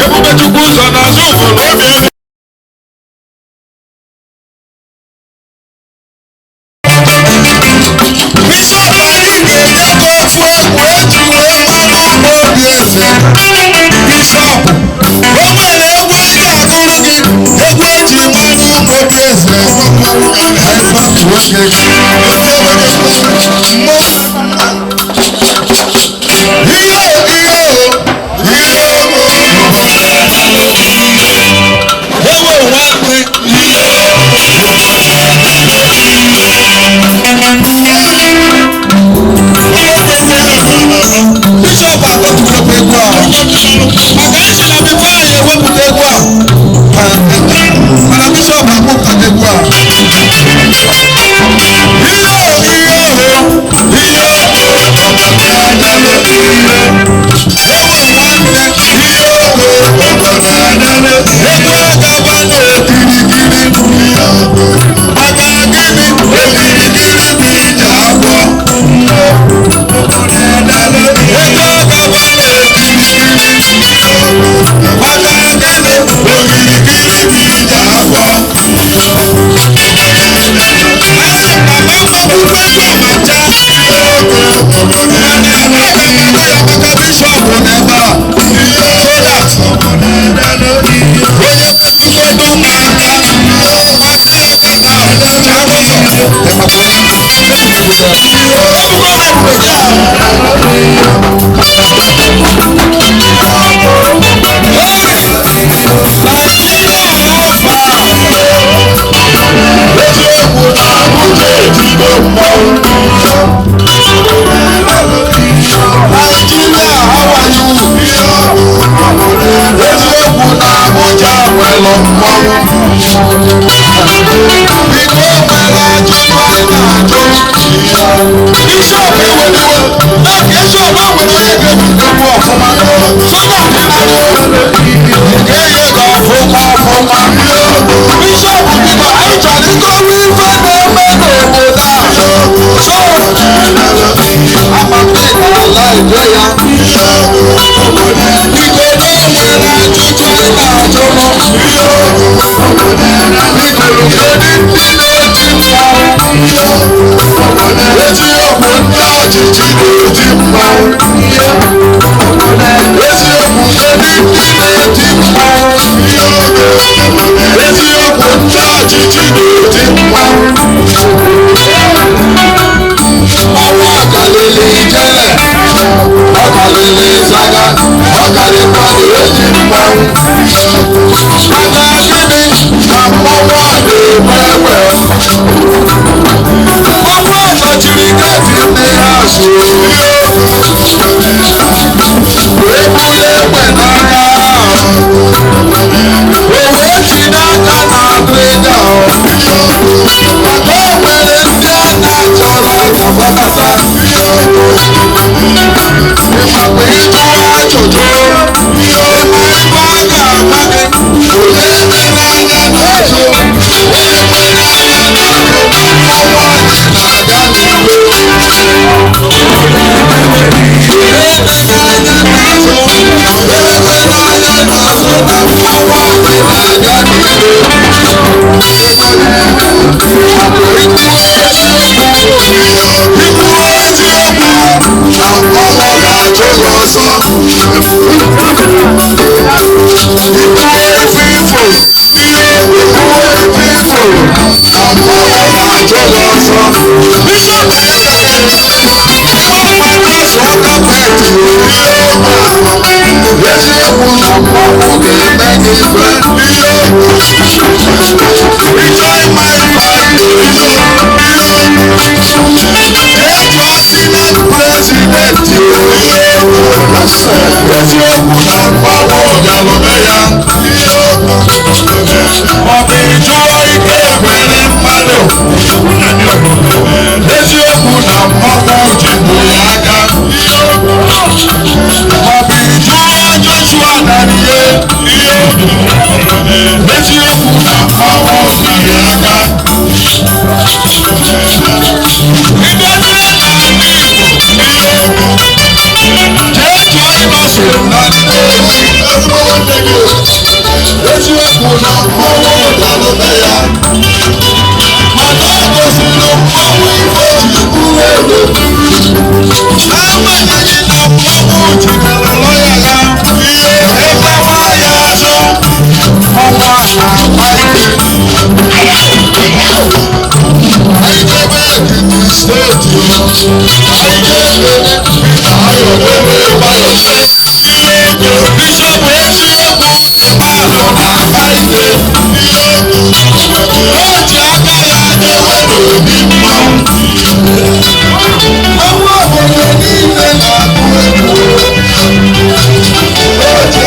Ebubechukwu ụzọ n'azụ ụfọdụ obi. Maka isi na before anyị ewepụta egwu a, mana bishọp akpọpụtara egwu a. Ihe ihe ihe ewe nwanne ihe ego agaba n'okirikiri. Maka gịnị? Okirikiri bụ ije agwọ. Ego agaba n'okirikiri. Maka gịnị? Okirikiri bụ ije agwọ. Asị m na mama kwukwe egwu amacha. Mana aga m agụ ya maka bishọp n'ebe a. So that onye metụgodu m aka masị ya kịta chaa n'ụzọ. Ịmakwa onye mbụ. Ebugo m ebube gị a. Nigeria, how far? Eziokwu na Abuja etigo mmọnwụ. Nigeria, how are you? Eziokwu na Abuja nwere mmọnwụ. Biko, nwere ajụjụ anyị na-ajụ. Bishọp, eweliwe na bishọp o nwere onye ga-ebute egwu ọfụma so that ị na-arụ ga-enye gị ọfụma ọfụma. Bishọp, biko, anyị chọrọ ịkọwa ife na-eme n'obodo a. So ama m na ị ga-ala eje ya. Biko, na o nwere ajụjụ anyị na-ajụ. Biko, kedu ndị na-eti mmanwụ? Eziokwu, ndị ọchịchị na-eti mmanwụ. Eziokwu, kedu ndị na-eti mmanwụ? Eziokwu, ndị ọchịchị na-eti mmanwụ. Mmanwụ akalịlị ijele, ọkalịlị ịzaga, ọkalịkwadị eji mmanwụ. Maka gịnị na mmanwụ a na-egbe egbe? Mmanwụ a nọchiri gate ndị ha so wee buru egbe n'aka, o wee jide aka na trigger, maka o nwere ndị a na-achọrọ ka gbabata. Ịmakwa ịjụ ajụjụ, ịma ife a ga-agwa gị? Onye mere anya n'azụ, onye nwere anya n'azụ na mmanwụ anyị na-aga n'igwe. Onye mere anya n'azụ, onye nwere anya n'azụ na mmanwụ anyị na-aga n'igwe. Ikwu eziokwu, ikwu eziokwu na mmanwụ ga-achụ gị ọsọ. Ikwu efe ifo, ikwu efe ifo na mmanwụ ga-achụ gị ọsọ. Bishọp, ịmama azụ carpet. Eziokwu na mmanwụ ga-eme gị ife. Ịchọ ịma ife a ga-eme, jee jụọ Senate President. Eziokwu na mmanwụ ga-alụme ya. Maọbụ ịjụọ ike ekwere mmadụ. Eziokwu na mmanwụ jibụ ya aka. Maọbụ ịjụọ Joshua Dariye. Eziokwu na mmanwụ ji ya aka. Ịbịazie n'ala Igbo, jee jụọ Innocent na Nnewi, ezigbo nwanne gị. Eziokwu na mmanwụ dalụbe ya, mana o gosiri mmanwụ ife ji buru ego, n'agbanyeghị na mmanwụ jidere lọya ya emewa ya azụ. Mmanwụ a na-akpa ike. Anyị jebe Ekiti Steeti, anyị jebe Peter Ayọdele Fayose. Bishọp, eziokwu, ịmalụ na-akpa ike. O ji aka ya dewe n'obi mmanwụ. Mmanwụ obodo niile na-atụ egwu. O ji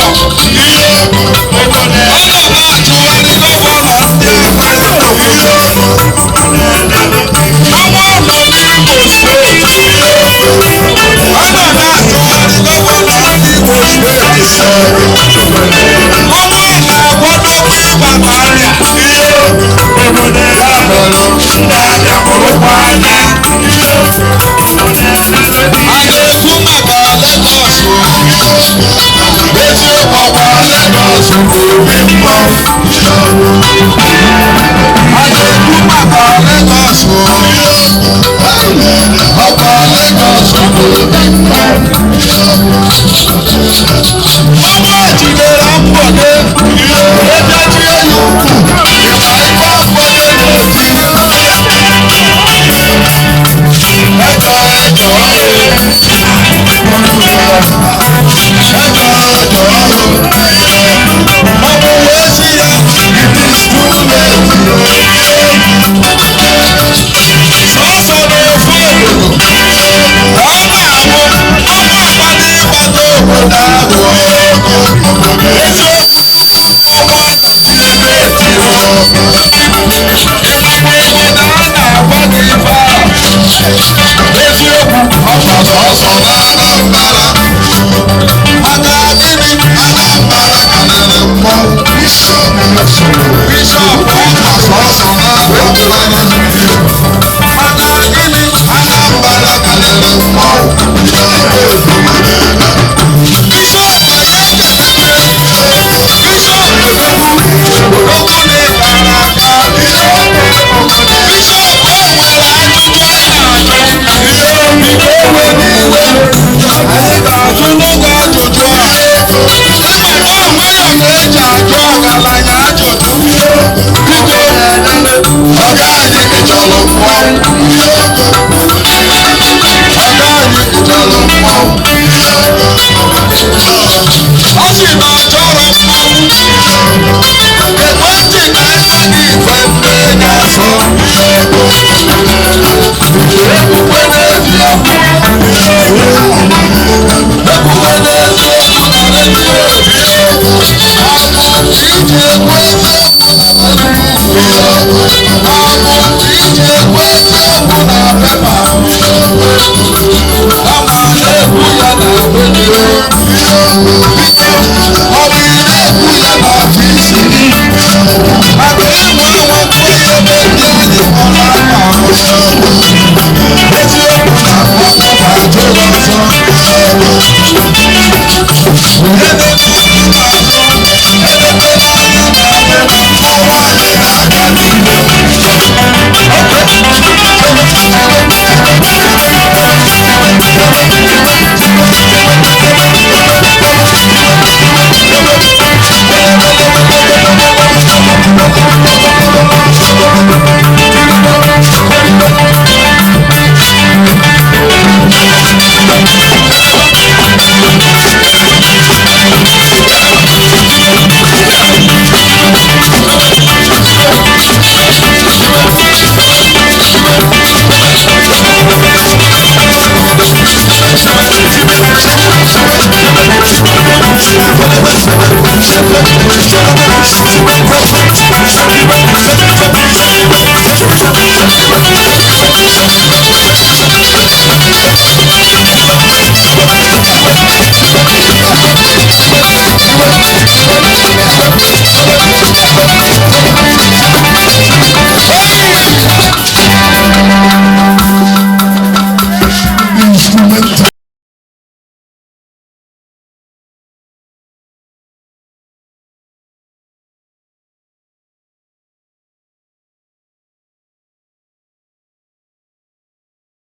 mbọ. Ọ nọ na-achụgharị gọvanọ ndị Ọnwa nọ n'Imo steeti. Ọ nọ na-achụgharị gọvanọ ndị Imo steeti. Ọnwa na-akwadokwa ịbata arịa. Ya mere, ndị abịa mụrụkwa anya. A na-ekwu maka Legọs. Eziokwu, ọkwa Legọs bụ obi mmanwụ. A na-ekwu maka Legọs. Ọkwa Legọs bụ obi mmanwụ. Ọnwa jidere mbọde, ebịachie ya ukwu, ịma ife mbọde na-eti. Ẹjọ ẹjọ ẹjọ ẹjọ ọmọ wee sị ya, it is too late. Sọsọ n'ofu obodo ka ọ na-abụ ọnwa akwado ịgbata obodo ahụ. Eziokwu, ọnwa ebe etiro ịmakwa obodo a na-agwa gị ife a. Eziokwu, ọkwa sọsọ na Anambra. Maka gịnị? Anambra karịrị mmọnwụ. Bishọp, ọkwa sọsọ na Anambra. Maka gịnị? Anambra karịrị mmọnwụ. Bishọp, anyị ekelekwe. Bishọp Odogwu, Odogwu na ịkara aka. Bishọp, o nwere ajụjụ anyị na-ajụ. Biko ewe n'iwe, anyị ga-ajụ n'oge ajụjụ a. Ịma na ọ nwayọọ ka eji ajụ ọgaranya ajụjụ. Biko, ọga anyị, ị chọrọ mmọnwụ? Ọga anyị, ị chọrọ mmọnwụ? Ọ sị na ọ chọrọ mmọnwụ. Ekwentị ka ịgwa gị ife mgbe ga-asọ. Ekwukwe n'eziokwu, ekwukwe n'eziokwu na redio. Ọ bụ iji ekwu eziokwu na redio? Ọ bụ iji ekwu eziokwu na pepa? Kama na-ekwu ya na redio. Biko, ọ bụ ị na-ekwu ya na ọfịs gị? Maka ịnwe anwa mkpụrụ ebe ndị anyị kpọrọ aka. Eziokwu na ọnwụ ga-ajụ gị ọzọ. Edebe anya n'azụ, edebe anya n'azụ, ọnwa anyị na-aga n'ihu.